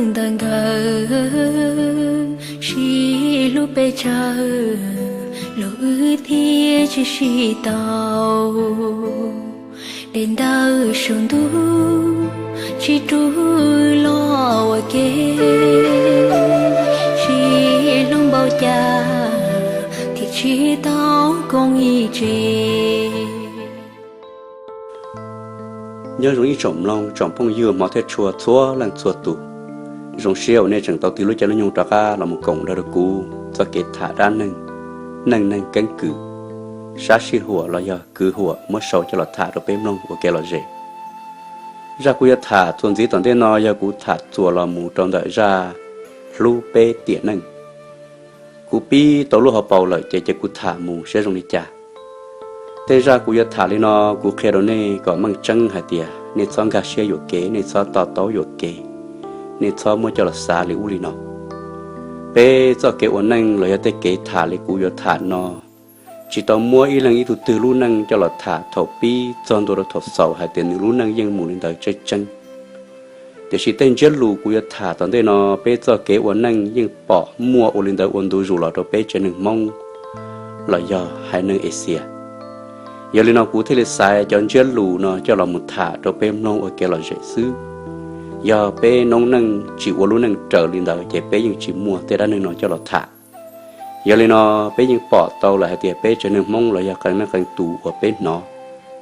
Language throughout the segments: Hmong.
ntawm nkawd, sib hlub pes tsawg los wb thiaj tsis sib tau. Dej ntawd saum ntuj tsis rub los ua ke, sib hlub npaum cas thiaj tsis tau koom ib tse. Nyob zoo ib tsoom mloog tsoom phooj ywg hmov thiab tshua txhua leej txhua tus. Zoo siab uas nej tseem tau tig lub caij lub nyoog rov qab los mus koom nrog rau kuv txoj kev tham dab neeg, neej neeg keeb kwm, sab sij huam los yog kwv huam muab sau coj los tham rau peb mloog ua kev lom zem. Zaj kuv yuav tham txuas ntxiv tom ntej no yog kuv tham txuas los mus rau ntawm zaj hlub peb tiam neej. Kuv pib tau lub hauv paus lawm ces cia kuv tham mus saib zoo li cas. Tej zaj kuv yuav tham li no, kuv qhia rau nej kom meej tseeb hais tias nej txhob nkag siab yuam kev, nej txhob to taub yuam kev, nej txhob muab coj los xav li ub li no. Peb txoj kev ua neej los yog tej kev tham li kuv yuav tham no, tsis tau muab ib leeg ib tug twg lub neej coj los tham thaum pib txog ntua rau thaum xaus hais tias nws lub neej yeej mus li ntawd tseeb tseeb. Tiam sis tej ntsiab lus kuv yuav tham tom ntej no, peb txoj kev ua neej yeej pom muaj ua li ntawd ua ntu zus los rau peb tsev neeg Hmoob los yog haiv neeg Axias. Yog li no kuv thiaj li xaiv cov ntsiab lus no coj los mus tham rau peb mloog ua kev lom zem xwb. Yog peb noob neej tsis ua lub neej raws li ntawd ces peb yeej tsis muaj tej dab neeg no coj los tham. Yog li no, peb yeej pom tau lawm hais tias peb tsev neeg Hmoob los yog qee leej qee tus uas peb hnov,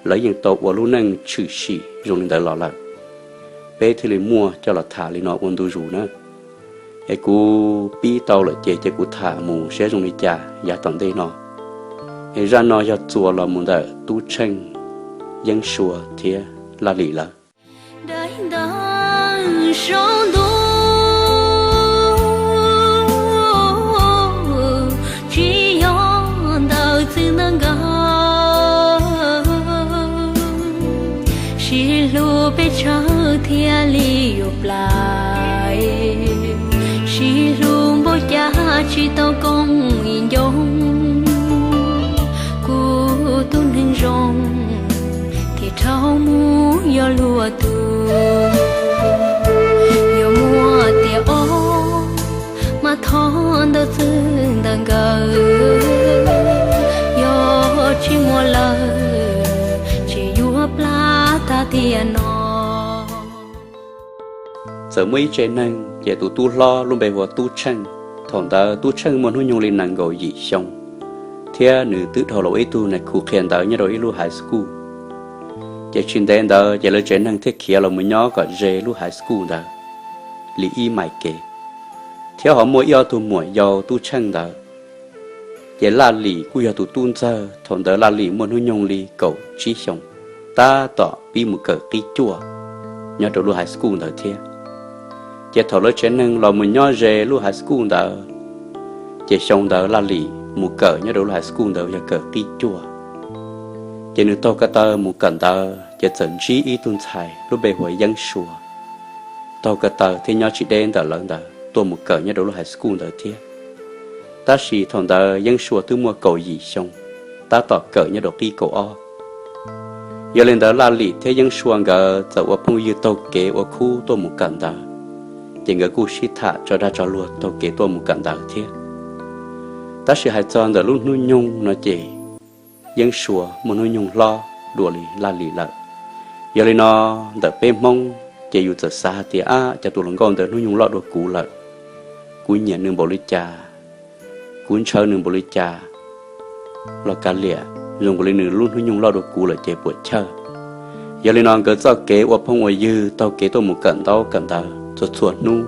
lawv yeej tau ua lub neej tshwm sim zoo li ntawd los lawm, peb thiaj li muaj coj los tham li no ua ntu zus na. Es kuv pib tau lawm ces cia kuv tham mus saib zoo li cas yav tom ntej no. Es zaj no yog txuas los mus ntawm Tub Tsheej, Yeeb Sua thiab Laj Lim lawv. Daim ntawv saum ntuj tsis yog ntawv txwv ntawv nkawd, sib hlub pes tsawg thiaj li yuav plab, sib hlub npaum cas tsis tau koom ib ncoo. Kuv tus neeg zoo thiaj rau mus yog luag tus, yuav muaj tias ob mas thov ntawv txwv ntawv nkawd, yog tsis muaj lawm ces yuav plab tag tiam no. Txawm muaj ib tsev neeg ces tus tub hlob lub npe hu ua Tub Tsheej. Thaum ntawd Tub Tsheej muaj hnub nyoog li nees nkaum yim xyoo, thiab nws twb dhau los ua ib tug neeg khuv qhia ntawv nyob rau ib lub high school. Ces tsis ntev ntawd ces lawv tsev neeg thiaj khiav los mus nyob kom ze lub high school ntawd li ib mais kev, thiab ho muaj ib ob tug muam yau Tub Tsheej ntawd. Ces Laj Lim kuj yog tus tub ntxawg, thaum ntawd Laj Lim muaj hnub nyoog li kaum tsib xyoos, tab tom pib mus kawm qib cuaj nyob rau lub high school ntawd thiab. Ces thaum lawv tsev neeg los mus nyob ze lub high school ntawd, ces xyoo ntawd Laj Lim mus kawm nyob rau lub high school ntawd yog kawm qib cuaj. Ces nws taug ko taw mus kawm ntawv ces txawm ntsib ib tug ntxhais lub npe hu ua Yeeb Sua, taug ko taw thiab nyob tsis deb ntawm lawv ntawd tuaj mus kawm nyob rau lub high school ntawd thiab. Tab sis thaum ntawd Yeeb Sua twb muaj kaum yim xyoo, tab tom kawm nyob rau qib kaum ob. Yog li ntawd Laj Lim thiab Yeeb Sua nkawd txawm ua phooj ywg taug kev ua khub tuaj mus kawm ntawv, ces nkawd kuj sib tham tso dag tso luag taug kev tuaj mus kawm ntawv thiab. Tab sis hais txog ntawm lub hnub nyoog no ces Yeeb Sua muaj hnub nyoog hlob dua li Laj Lim lawm. Yog li no, ntawm peb Hmoob ces yus txawm xav hais tias, ab, cov tus hluas nkauj ntawd hnub nyoog loj dua kuv lawm, kuv nyiam nws npaum li cas, kuv ntshaw nws npaum li cas los kav liam, zoo nkaus li nws lub hnub nyoog loj dua kuv lawm ces puam chawj. Yog li no nkawd txoj kev ua phooj ua ywg taug kev tuaj mus kawm ntaub kawm ntawv txhua txhua hnub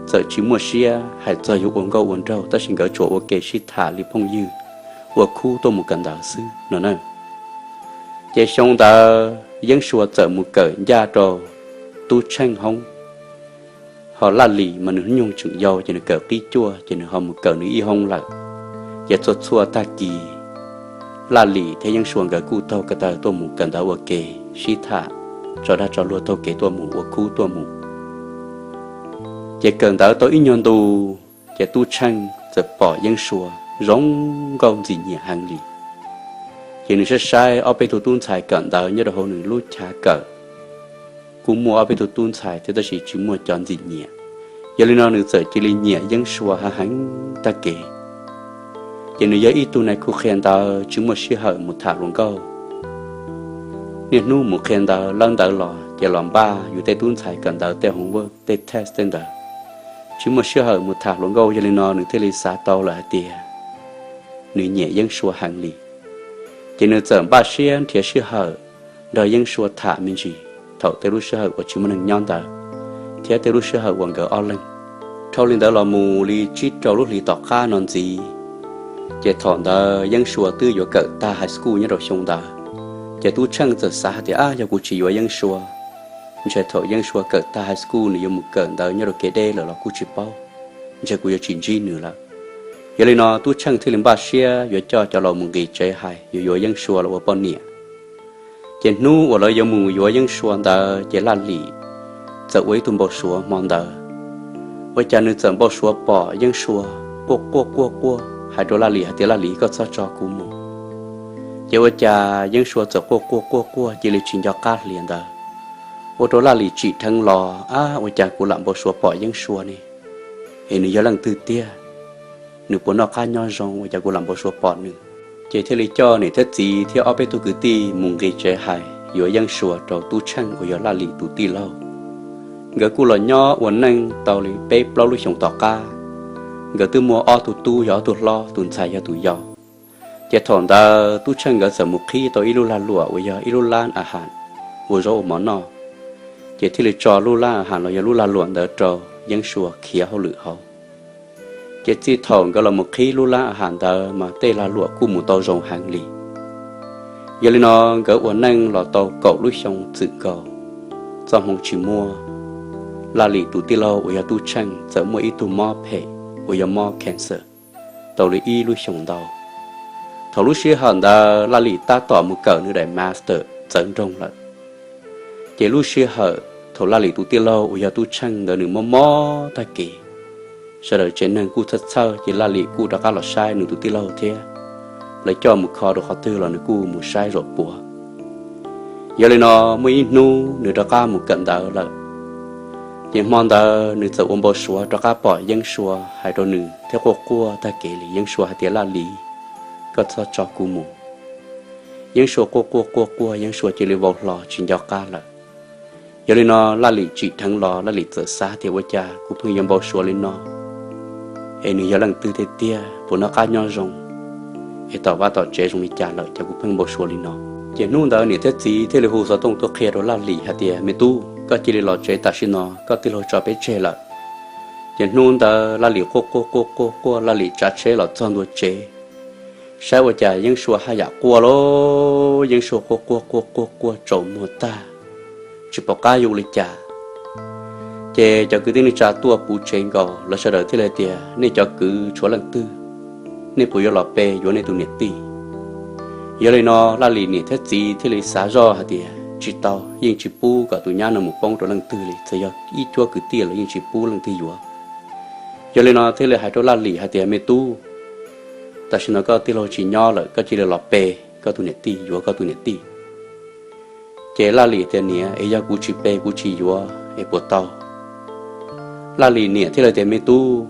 txawm tsis muaj siab hais txog yuav ua nkauj ua nraug, tab sis nkawd tsuas ua ke sib tham li phooj ywg ua khub tuaj mus kawm ntawv xwb no na. Ces xyoo ntawd Yeeb Sua txawm mus kawm ncaj rau Tub Tsheej hoob, ho Laj Lim mas nws hnub nyoog tseem yau ces nws kawm qib cuaj ces nws ho mus kawm nws ib hoob lawm. Ces txhua txhua tag kis Laj Lim thiab Yeeb Sua nkawd kuj taug ko taw tuaj mus kawm ntawv ua ke, sib tham tso dag tso luag taug kev tuaj mus ua khub tuaj mus. Ces kawm ntawv tau ib nyuag ntu, ces Tub Tsheej txawm pom Yeeb Sua zoo nkauj ntxim nyiam heev li. Ces nws saib saib ob peb tug tub ntxhais kawm ntawv nyob rau hauv nws lub chav kawm, kuj muaj ob peb tug tub ntxhais thiab tab sis tsis muaj cov ntxim nyiam. Yog li no nws txawm cia li nyiam Yeeb Sua heev heev tag kev. Ces nws yog ib tug nais khu qhia ntawv tsis muaj sij hawm mus tham hluas nkauj. Niaj hnub mus qhia ntawv lawb ntawv los ces los npaj yus tej tub ntxhais kawm ntawv tej homework tej test tej ntawd, tsis muaj sij hawm mus tham hluas nkauj. Yog li no nws thiaj li xav tau lawm hais tias nws nyiam Yeeb Sua heev li. Ces nws txawm npaj siab nrhiav sij hawm nrog Yeeb Sua tham me ntsis thaum tej lub sij hawm uas tsis muaj neeg nyob ntawd, thiab tej lub sij hawm uas nkawd ob leeg. Dhau li ntawd los mus li tsib rau lub hlis tom qab no ntxiv, ces thaum ntawd Yeeb Sua twb yuav kawm tag high school nyob rau xyoo ntawd. Ces Tub Tsheej txawm xav hais tias, Ab, yog kuv tsis yuav Yeeb Sua, ntshe thaum Yeeb Sua kawm tag high school nws yuav mus kawm ntawv nyob rau kev deb lawm los kuj tsis paub, ntshe kuv yuav tsis ntsib nws lawm. Yog li no Tub Tsheej thiaj li npaj siab yuav coj cov laus mus nqis tsev hais yuav yuav Yeeb Sua los ua poj niam. Ces hnub uas lawv yuav mus yuav Yeeb Sua ntawd ces Laj Lim txawm ua ib tug npau suav hmo ntawd. Ua cas nws txawm npau suav pom Yeeb Sua quaj quaj quaj quaj hais rau Laj Lim hais tias, Laj Lim, koj txhob tso kuv mus. Ces ua cas Yeeb Sua txawm quaj quaj quaj quaj cia li tsis nco qab hlias ntawd, ua rau Laj Lim tsim dheev los, Ab, ua cas kuv lam npau suav pom Yeeb Sua ne? Es nws yog leej twg tiag? Nws puas noj qab nyob zoo ua cas kuv lam npau suav pom nws? Ces thiaj li coj niam thiab txiv thiab ob peb tug kwv tij mus nqis tsev hais yuav Yeeb Sua rau Tub Tsheej uas yog Laj Lim tus tij laug. Nkawd kuj los nyob ua neej tau li peb plaub lub xyoos tom qab, nkawd twb muaj ob tug tub yog ob tug hlob, tus ntxhais yog tus yau. Ces thaum ntawd Tub Tsheej nkawd txawm mus qhib tau ib lub lag luam uas yog ib lub lab a has ua zaub ua mov noj, ces thiaj li tso lub lab a has los yog lub lag luam ntawd rau Yeeb Sua khiav hauj lwm hauv. Ces txij thaum nkawd los mus qhib lub lab a has ntawd mas tej lag luam kuj mus tau zoo heev li. Yog li no nkawd ua neej los tau kaum lub xyoo txwm nkaus, txoj hmoo tsis muaj, Laj Lim tus tij laug uas yog Tub Tsheej txawm muaj ib tug mob phem uas yog mob cancer tau li ib lub xyoos ntau. Thaum lub sij hawm ntawd Laj Lim tab tom mus kawm nws daim master txawv nroog lawm. Ces lub sij hawm thaum Laj Lim tus tij laug uas yog Tub Tsheej ntawd nws mob mob tag kev, sawv daws tsev neeg kuj txhawj txhawj ces Laj Lim kuj rov qab los saib nws tus tij laug thiab, lawv coj mus kho rau qhov twg los nws kuj mus saib zaum puav. Yog li no muaj ib hnub nws rov qab mus kawm ntawv lawm, ces hmo ntawd nws txawm ua npau suav rov qab pom Yeeb Sua hais rau nws thiab quaj quaj tag kev li. Yeeb Sua hais tias, Laj Lim, koj txhob tso kuv mus. Yeeb Sua quaj quaj quaj quaj, Yeeb Sua cia li vau hlo tsis nco qab lawm. Yog li no Laj Lim tsim dheev los Laj Lim txawm xav tias, Ua cas kuv pheej yuav npau suav li no? Es nws yog leej twg tiag tiag, puas noj qab nyob zoo? Es tom vaj tom tsev zoo li cas lawm ces kuv pheej npau suav li no? Ces hnub ntawd niam thiab txiv thiaj li hu xov tooj tuaj qhia rau Laj Lim hais tias, Me tub, koj cia li los tsev tam sim no, koj tij laug tso peb tseg lawm. Ces hnub ntawd Laj Lim quaj quaj quaj quaj quaj, Laj Lim tsav tsheb los txog ntua tsev, saib ua cas Yeeb Sua haj yam quaj lauj. Yeeb Sua quaj quaj quaj quaj quaj tsaus muag tag, tsis pom qab yuav ua li cas. Ces cov kwv tij neej tsa tuaj puv tsev nkaus, lawv sawv daws thiaj li tias, Nej cov kwv tshuav leej twg? Nej puas yuav los pe yuav nej tus niam tij? Yog li no Laj Lim niam thiab txiv thiaj li xav zoj hais tias, Tsis tau, yeej tsis pub kom tus nyab no mus poob rau leej twg li, txawm yog ib cuab kwv tij los yeej tsis pub leej twg yuav. Yog li no thiaj li hais rau Laj Lim hais tias, Me tub, tam sim no koj tij laug tsis nyob lawm, koj cia li los pe koj tus niam tij, yuav koj tus niam tij. Ces Laj Lim tias, Niam, es yog kuv tsis pe kuv tsis yuav es puas tau? Laj Lim niam thiaj li tias, Me tub,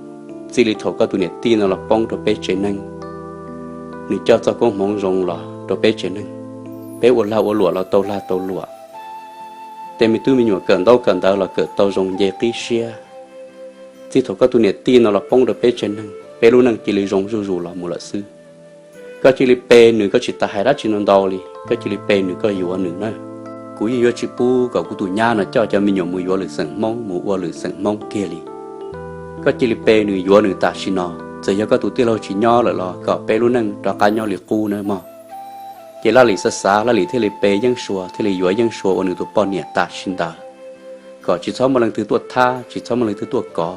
txij li thaum koj tus niam tij no los poob rau peb tsev neeg, nws coj txoj koob hmoov zoo los rau peb tsev neeg, peb ua lag ua luam los tau lag tau luam, tej me tub me nyuam kawm ntaub kawm ntawv los kawm tau zoo nce qib siab. Txij thaum koj tus niam tij no los poob rau peb tsev neeg, peb lub neej cia li zoo zuj zus los mus lawm xwb. Koj cia li pe nws, koj tsis tas hais dab tsi no ntau li, koj cia li pe nws, koj yuav nws na. Kuv yeej yuav tsis pub kom kuv tus nyab no coj cov me nyuam mus yuav lwm xeem Hmoob, mus ua lwm xeem Hmoob kiag li. Koj cia li pe nws, yuav nws tam sim no, txawm yog koj tus tij laug tsis nyob lawm los kom peb lub neej rov qab nyob li qub nawb mog. Ces Laj Lim xav xav, Laj Lim thiaj li pe Yeeb Sua, thiaj li yuav Yeeb Sua ua nws tus poj niam tam sim ntawd, kom tsis txhob muaj leej twg tuaj thab, tsis txhob muaj leej twg tuaj kov.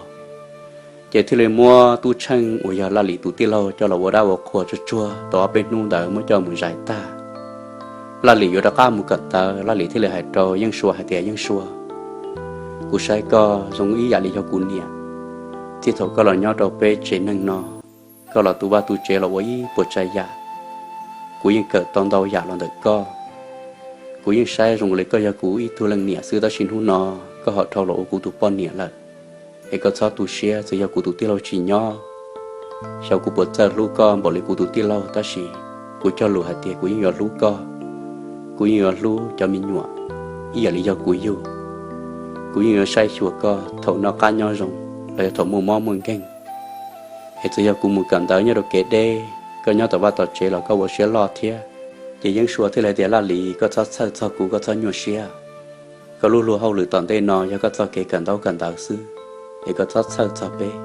Ces thiaj li muab Tub Tsheej uas yog Laj Lim tus tij laug coj los ua dab ua qhua tsuag tsuag tau ob peb hnub ntawd muab coj mus zais tag. Laj Lim yuav rov qab mus kawm ntawv, Laj Lim thiaj li hais rau Yeeb Sua hais tias, Yeeb Sua, kuv saib koj zoo ib yam li yog kuv niam. Txij thaum koj los nyob rau peb tsev neeg no, koj los tu vaj tu tsev los ua ib puas tsav yam, kuv yeej kawm tau ntau yam los ntawm koj. Kuv yeej saib zoo li koj yog kuv ib tug leej niam xwb, tab sis hnub no koj ho dhau los ua kuv tus poj niam lawm. es koj txhob tu siab, txawm yog kuv tus tij laug tsis nyob, xyov kuv puas txawj hlub koj npaum li kuv tus tij laug, tab sis kuv cog lus hais tias kuv yeej yuav hlub koj, kuv yeej yuav hlub cov me nyuam ib yam li yog kuv yug. Kuv yeej yuav saib xyuas koj thaum noj qab nyob zoo los yog thaum muaj mob muaj nkeeg. Es txawm yog kuv mus kawm ntawv nyob rau kev deb, koj nyob tom vaj tom tsev los koj ua siab loj thiab. Ces Yeeb Sua thiaj li tias, Laj Lis, koj txhob txhawj txog kuv, koj txhob nyuaj siab. Koj lub luag hauj lwm tom ntej no yog koj txoj kev kawm ntaub kawm ntawv xwb, es koj txhob txhawj txog peb.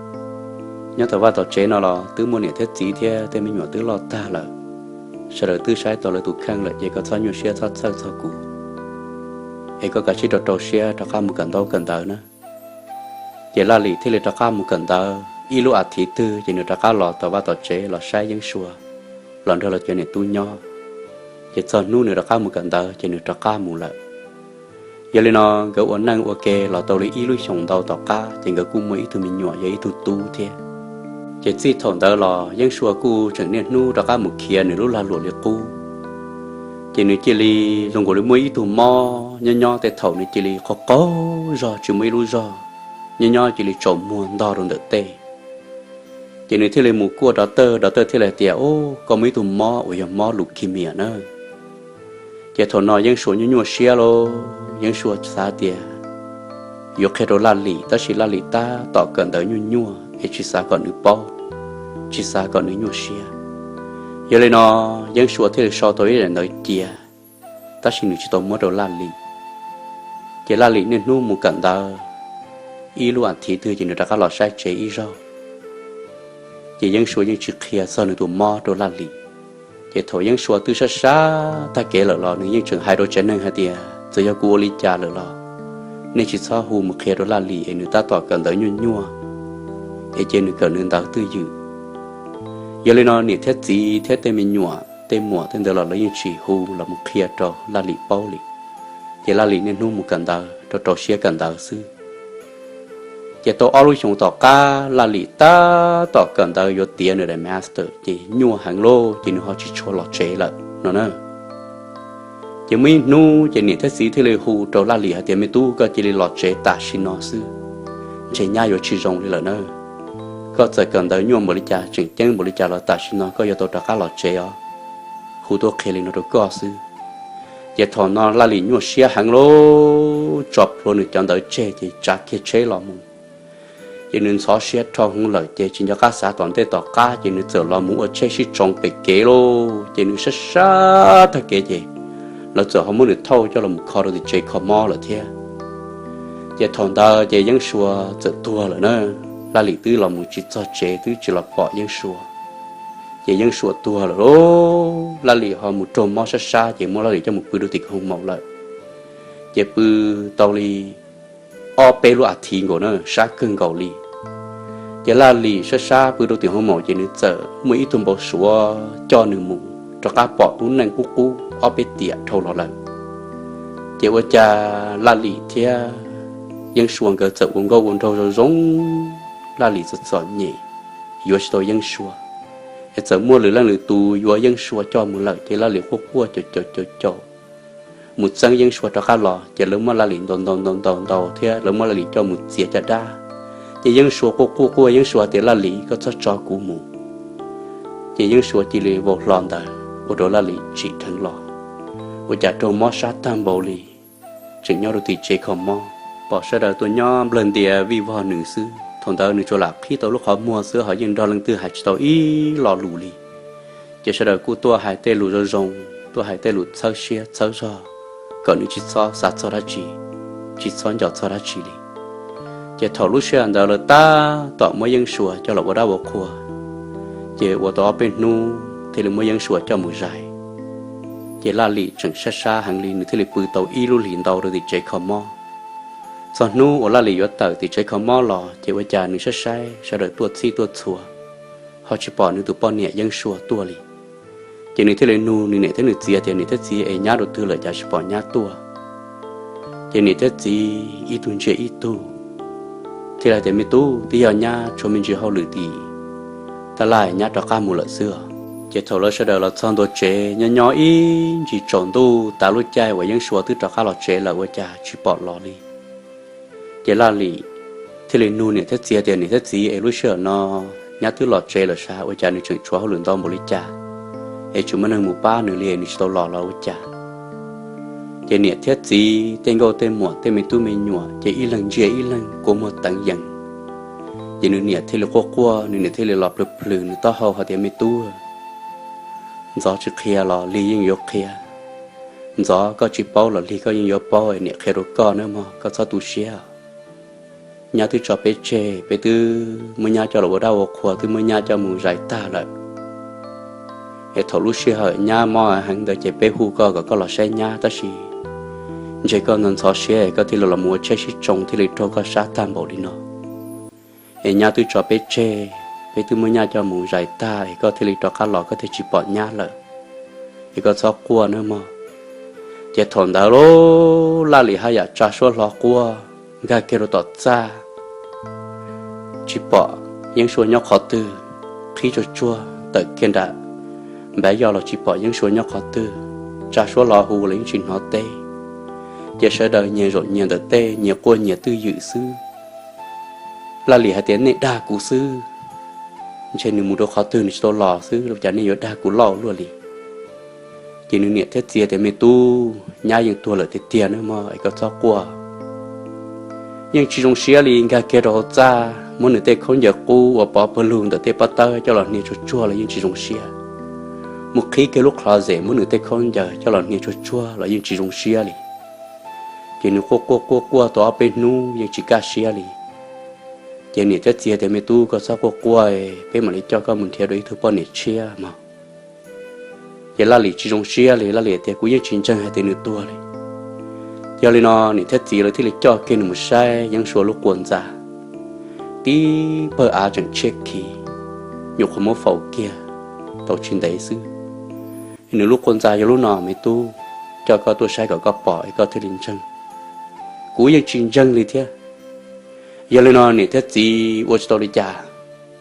Nyob tom vaj tom tsev no los twb muaj niam thiab txiv thiab tej me nyuam twb loj tag lawm, sawv daws twb saib tau lawv tus kheej lawm, ces koj txhob nyuaj siab txhob txhawj txog kuv, es koj kav tsij rau rau siab rov qab mus kawm ntaub kawm ntawv na. Ces Laj Lis thiaj li rov qab mus kawm ntawv ib lub as thiv twg ces nws rov qab los tom vaj tom tsev los saib Yeeb Sua, los nrog los cov niam tub nyob. Ces txog hnub nws rov qab mus kawm ntawv ces nws rov qab mus lawm. Yog li no nkawd ua neej ua ke los tau li ib lub xyoos ntau tom qab ces nkawd kuj muaj ib tug me nyuam yog ib tug tub thiab. Ces txij thaum ntawd los Yeeb Sua kuj tseem niaj hnub rov qab mus khiav nws lub lag luam li qub. Ces nws cia li zoo nkaus li muaj ib tug mob nyob nyob tej thaum nws cia li qaug qaug zog tsis muaj ib lub zog, nyob nyob cia li tsaus muag ntog rau ntawm tej. Ces nws thiaj li mus kuaj dov tawj, dov tawj thiaj li tias, Ub, koj muaj ib tug mob uas yog mob leukemia na. Ces thaum no Yeeb Sua nyuaj nyuaj siab lauj, Yeeb Sua xav tias yuav qhia rau Laj Lis, tab sis Laj Lis tab tom kawm ntawv nyuaj nyuaj es tsis xav kom nws paub, tsis xav kom nws nyuaj siab. Yog li no Yeeb Sua thiaj li sau tau ib daim ntawv cia, tab sis nws tsis tau muab rau Laj Lis. Ces Laj Lis niaj hnub mus kawm ntawv, ib lub as thiv twg ces nws rov qab los saib tsev ib zaug. Ces Yeeb Sua yeej tsis qhia txog nws tus mob rau Laj Lis. Ces thaum Yeeb Sua twb sab sab tag kev lawm los nws yeej tseem hais rau tsev neeg hais tias, Txawm yog kuv ua li cas lawm los nej tsis txhob hu mus qhia rau Laj Lis es nws tab tom kawm ntawv nyuaj nyuaj, es cia nws kawm nws ntawv twj ywm. Yog li no niam thiab txiv thiab tej me nyuam tej muam tej ntawd los lawv yeej tsis hu los mus qhia rau Laj Lis paub li. Ces Laj Lis niaj hnub mus kawm ntawv rau rau siab kawm ntawv xwb. Ces tau ob lub xyoos tom qab Laj Lis tab tom kawm ntawv yuav tiav nws daim master ces nyuaj heev lauj, ces nws ho tsis tshua los tsev lawm no na. Ces muaj ib hnub ces niam thiab txiv thiaj li hu rau Laj Lis hais tias, Me tub, koj cia li los tsev tam sim no xwb, ntshe nyab yuav tsis zoo li lawm na. Koj txawm kawm ntawv nyuaj npaum li cas, tseem ceeb npaum li cas los tam sim no koj yuav tau rov qab los tsev os. Hu tuaj qhia li no rau koj xwb. Ces thaum no Laj Lis nyuaj siab heev lauj, tso plhuav nws cov ntawv tseg ces tsav kiag tsheb los mus. Ces nws ntxhov siab dhau hwv lawm ces tsis nco qab xav tom ntej tom qab ces nws txawm los mus ua tsheb sib tsoo pem kev lauj. Ces nws sab sab tag kev ces lawv txawm ho muab nws thauj coj los mus kho rau tim tsev kho mob lawm thiab. Ces thaum ntawd ces Yeeb Sua txawm tuag lawm na. Laj Lis twb los mus tsis txog tsev twb tsis los pom Yeeb Sua. Ces Yeeb Sua tuag lawm lauj, Laj Lis ho mus raug mob sab sab ces muab Laj Lis coj mus pw rau tim koog maum lawm. Ces pw tau li ob peb lub as thiv nkaus na, sab kawg nkaus li. Ces Laj Lis sab sab pw rau tim koog maum ces nws txawm muaj ib tug npau suav coj nws mus rov qab pom lub neej qub qub ob peb tiam dhau los lawm. Ces ua cas Laj Lis thiab Yeeb Sua nkawd txawm ua nkauj ua nraug zoo zoo, Laj Lis txom txom nyem yuav tsis tau Yeeb Sua, es txawm muaj lwm leej lwm tus yuav Yeeb Sua coj mus lawm ces Laj Lis quaj quaj caum caum caum caum mus txeeb Yeeb Sua rov qab los ces lawv muab Laj Lis ntaus ntaus ntaus ntaus ntaus thiab lawv muab Laj Lis coj mus txiav caj dab. Ces Yeeb Sua quaj quaj quaj, Yeeb Sua tias, Laj Lis, koj txhob tso kuv mus. Ces Yeeb Sua cia li vau hlo ntawd ua rau Laj Lis tsim dheev los, ua cas raug mob sab tag npaum li, tseem nyob rau tim tsev kho mob, pom sawv daws tuaj nyob nplawg ntias vij vog nws xwb. Thaum ntawd nws tsuas lam qhib tau lub qhov muag xwb, ho yeej nrog leej twg hais tsis tau ib lo lus li. Ces sawv daws kuj tuaj hais tej lus zoo zoo, tuaj hais tej lus txhawb siab txhawb zog, kom nws tsis txhob xav txog dab tsi, tsis txhob nco txog dab tsi li. Ces thaum lub sij hawm ntawd lawv tab tom muab Yeeb Sua coj los ua dab ua qhua, ces ua tau ob peb hnub thiaj li muab Yeeb Sua coj mus zais. Ces Laj Lis tseem sab sab heev li, nws thiaj li pw tau ib lub hlis ntau rau tim tsev kho mob. Txog hnub uas Laj Lis yuav tawm tim tsev kho mob los ces ua cas nws saib saib sawv daws tuaj txhij tuaj txhua, ho tsis pom nws tus poj niam Yeeb Sua tuaj li. Ces nws thiaj li nug nws niam thiab nws txiv tias, Niam thiab txiv, es nyab rau twg lawm cas tsis pom nyab tuaj? Ces niam thiab txiv ib tug ntsia ib tug, thiaj li tias, Me tub, twb yog nyab tshuav me ntsis hauj lwm tim taj laj, nyab rov qab mus lawm xwb os. Ces thaum lawv sawv daws los txog ntua tsev, nyob nyob ib ntsis tsaus ntuj tas lub caij uas Yeeb Sua twb rov qab los tsev lawm ua cas tsis pom los li. Ces Laj Lis thiaj li nug niam thiab txiv tias, Niam thiab txiv, es lub sij hawm no nyab twb los tsev lawm sas, ua cas nws tseem tshuav hauj lwm ntau npaum li cas, es tsis muaj neeg mus pab nws li, nws tsis tau los los ua cas? Ces niam thiab txiv, tej nkauj tej muam, tej me tub me nyuam ces ib leeg ntsia ib leeg kua muag teev yees. Ces nws niam thiaj li quaj quaj, nws niam thiaj li los plhws plhws nws taub hau hais tias, Me tub, ntxov tsis qhia los lig yeej yuav qhia. Ntxov koj tsis paub los lig koj yeej yuav paub, niam qhia rau koj nawb mog, koj txhob tu siab. Nyab twb tso peb tseg, peb twb muab nyab coj los ua dab ua qhua, twb muab nyab coj mus zais tag lawm. Es thaum lub sij hawm nyab mob heev ntawd ces peb hu koj kom koj los saib nyab, tab sis ntshe koj ntxhov ntxhov siab es koj thiaj li los mus ua tsheb sib tsoo thiaj li raug koj sab tag npaum li no. Es nyab twb tso peb tseg, peb twb muab nyab coj mus zais tag es koj thiaj li rov qab los koj thiaj tsis pom nyab lawm. Es koj txhob quaj nawb mog. Ces thaum ntawd lub Laj Lim haj yam tsa suab hlo quaj nkag kiag rau tom txaj, tsis pom Yeeb Sua nyob qhov twg, qhib tsuag tsuag tawm kiag nram npav yoj los tsis pom Yeeb Sua nyob qhov twg, tsa suab hlo hu los yeej tsis hnov teb. Ces sawv daws nyias zaum nyias ntawm tej, nyias quaj nyias twj ywm xwb. Laj Lim hais tias, Nej dag kuv xwb, ntshe nws mus rau qhov twg nws tsis tau los xwb, ua cas nej yuav dag kuv loj luaj li? Ces nws niam thiab txiv tias, Me tub, nyab yeej tuag lawm tiag tiag nawb mog, es koj txhob quaj. Yeej tsis zoo siab li, nkag kiag rau hauv txaj muab nws tej khaub ncaws qub uas pov pawg lug ntawm tej pob tawb coj los hnia tsuag tsuag los yeej tsis zoo siab. Mus qhib kiag lub closet muab nws tej khaub ncaws coj los hnia tsuag tsuag los yeej tsis zoo siab li. Ces nws quaj quaj quaj quaj tau ob peb hnub yeej tsis kaj siab li. Ces niam thiab txiv tias, Me tub, koj txhob quaj quaj, peb mam li coj koj mus nrhiav dua ib tug poj niam tshiab mog. Ces Laj Lim tsis zoo siab li, Laj Lim tias, Kuv yeej tsis ntseeg hais tias nws tuag li. Yog li no niam thiab txiv lawv thiaj li coj kiag nws mus saib Yeeb Sua lub quas ntxa, tib pawg av tseem tshiab khiv, nyuam qhuav muab faus kiag tau tsis ntev xwb. Nws lub quas ntxa yog lub no me tub, coj koj tuaj saib kom koj pom es koj thiaj li ntseeg. Kuv yeej tsis ntseeg li thiab. Yog li no niam thiab txiv ua tsis tau li cas,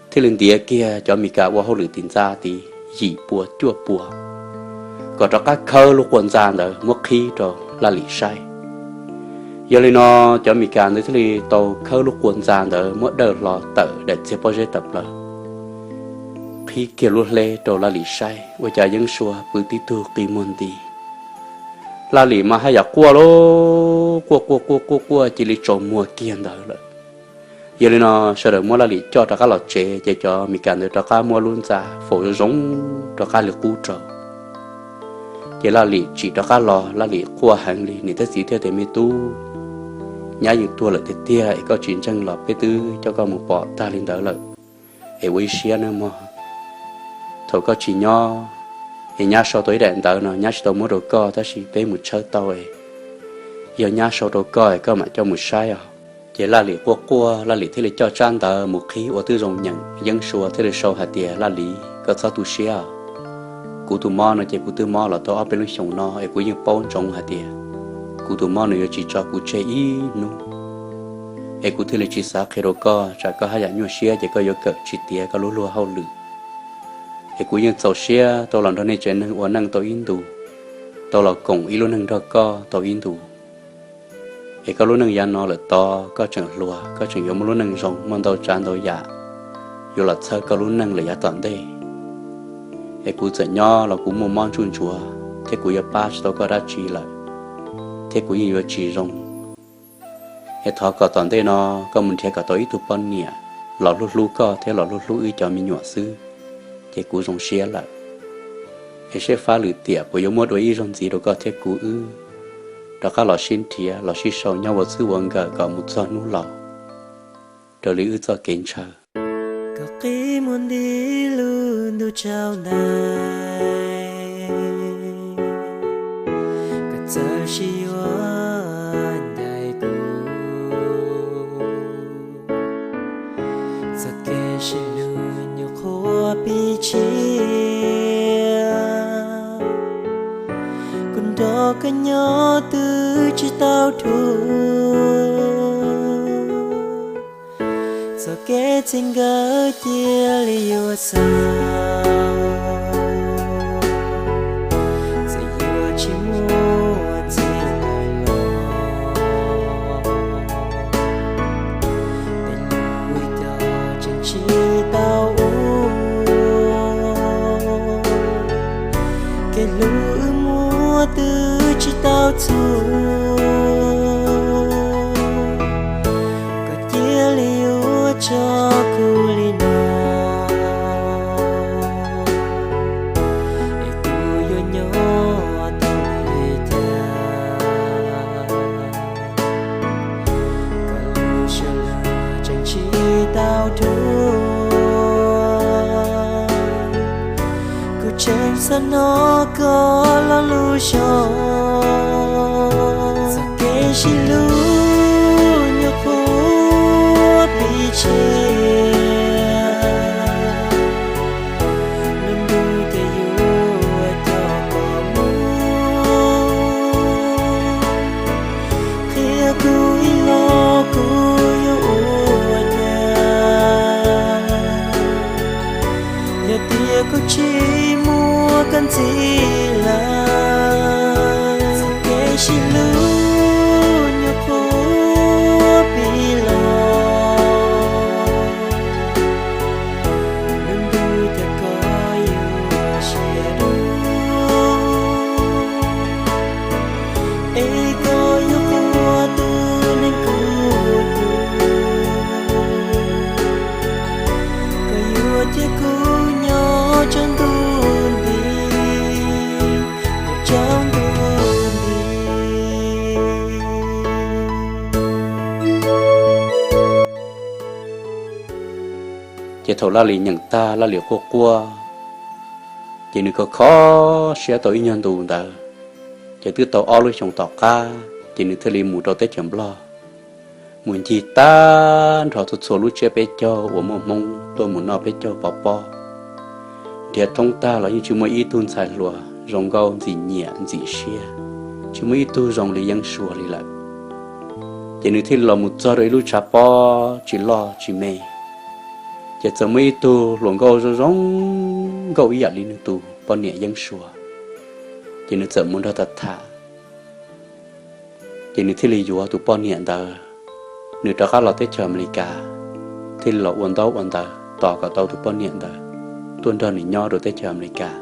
thiaj li ntiav kiag cov Mis Kas ua hauj lwm tim ntxa tid yim puas cuaj puas kom rov qab khawb lub quas ntxa ntawd muab qhib rau Laj Lim saib. Yog li no cov Mis Kas ntawd thiaj li tau khawb lub quas ntxa ntawd muab dawj hlo tawm daim txiag pob zeb tawm plaws, qhib kiag lub hleb rau Laj Lim saib, ua cas Yeeb Sua pw tib tug qi muag nti. Laj Lim mas haj yam quaj lauj, quaj quaj quaj quaj quaj cia li tsaus muag kiag ntawd lawm. Yog li no sawv daws muab Laj Lim coj rov qab los tsev, ces cov Mis Kas ntawd rov qab muab lub ntxa faus zoo zoo rov qab li qub rau. Ces Laj Lim tsim rov qab los, Laj Lim quaj heev li, niam thiab txiv thiaj tias, Me tub, nyab yeej tuag lawm tiag tiag es koj tsis ntseeg los peb twb coj koj mus pom tag li ntawd lawm, es ua ib siab nawb mog. Thaum koj tsis nyob es nyab sau tau ib daim ntawv no, nyab tsis tau muab rau koj tab sis peb mus tshawb tau es yog nyab sau rau koj es koj mam coj mus saib os. Ces Laj Lim quaj quaj, Laj Lim thiaj li coj tsab ntawv mus qhib ua twb zoo nyeem, Yeeb Sua thiaj li sau hais tias, Laj Lim, koj txhob tu siab. Kuv tus mob no ces kuv twb mob los tau ob peb lub xyoos no es kuv yeej paub ntsoov hais tias kuv tus mob no yuav tsis tso kuv tseg ib hnub. Es kuv thiaj li tsis xav qhia rau koj, tsam koj haj yam nyuaj siab ces koj yuav kawm tsis tiav koj lub luag hauj lwm. Es kuv yeej txaus siab tau los nrog nej tsev neeg ua neej tau ib ntus, tau los koom ib lub neej nrog koj tau ib ntus. Es koj lub neej yav no lawm tod koj tseem hluas, koj tseem yuav muaj lub neej zoo, muaj ntau tsav ntau yam yuav los txhawb koj lub neej lawm yav tom ntej. Es kuv txawm nyob los kuv muaj mob ntsuj ntsuav thiab kuv yuav pab tsis tau koj dab tsi lawm, thiab kuv yeej yuav tsis zoo. Es thov kom tom ntej no koj mus nrhiav kom tau ib tug poj niam los hlub hlub koj thiab los hlub hlub wb cov me nyuam xwb, ces kuv zoo siab lawm. Es seb fab lwm tiam puas yuav muab dua ib zaug ntxiv rau koj thiab kuv wb rov qab los sib nrhiav los sib sau nyob ua txwj ua nkawm kom mus txog hnub laus raws li wb txoj kev ntshaw. Koj qi muag nti lub ntuj tsaus ntais, koj txawj sib yuav ncaim kuv. Txoj kev sib hlub nyuam qhuav pib tshiab, kuv nrog koj nyob twb tsis tau dhau. Txoj kev txij nkawm cia li yuav xaus, txawm yuav tsis muaj ntxiv lawm los, tej Hnub no koj los lub zog, txoj kev sib hlub nyuam qhuav pib tshiab. Lub ntuj ces yuav coj koj mus, qhia kuv ib los kuv yuav ua cas. Yog tias koj tsis muaj koj ntxiv lawm, txoj kev sib hlub nyuam qhuav pib los. Lub ntuj ces koj yuav siab dua, es koj yuav ua tus neeg kuv hlub. Koj yuav cia kuv nyob tsaus ntuj nti, nyob tsaus ntuj nti. Ces thaum Laj Lis nyeem tag, Laj Lis quaj quaj, ces nws kho kho siab tau ib nyuag ntu ntawd, ces twb tau ob lub xyoos tom qab, ces nws thiaj li mus rau teb chaws Nplog, mus ncig tag nrho txhua txhua lub tsiab peb caug uas muaj Hmoob tuaj mus noj peb caug pov pob. Nrhiav thoob tag los yeej tsis muaj ib tug ntxhais hluas zoo nkauj ntxim nyiam ntxim siab, tsis muaj ib tug zoo li Yeeb Suas li lawm. Ces nws thiaj li los mus txog rau ib lub tshav pob tsis loj tsis me, ces txawm muaj ib tug hluas nkauj zoo zoo nkauj ib yam li nws tus poj niam Yeeb Suas. Ces nws txawm mus nrog tham tham, ces nws thiaj li yuav tus poj niam ntawd, nws rov qab los teb chaws Amelikas, thiaj li los ua ntaub ua ntawv tos kom tau tus poj niam ntawd tuaj nrog nws nyob rau teb chaws Amelikas.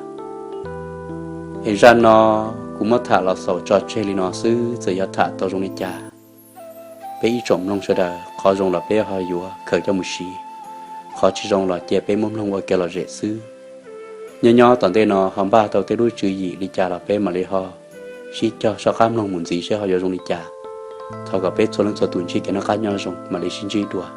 Es zaj no kuv muab tham los xaus tso tseg li no xwb, txawm yog tham tau zoo li cas, peb ib tsoom mloog sawv daws qhov zoo los peb ho yuav khaws coj mus siv, qhov tsis zoo los cia peb muab mloog ua kev lom zem xwb. Nyob nyob tom ntej no ho npaj tau tej lub tswv yim li cas los peb mam li ho sib cog soj qab mloog mus ntxiv seb ho yuav zoo li cas. Thov kom peb txhua leej txhua tus ntsib kev noj qab nyob zoo, mam li sib ntsib dua.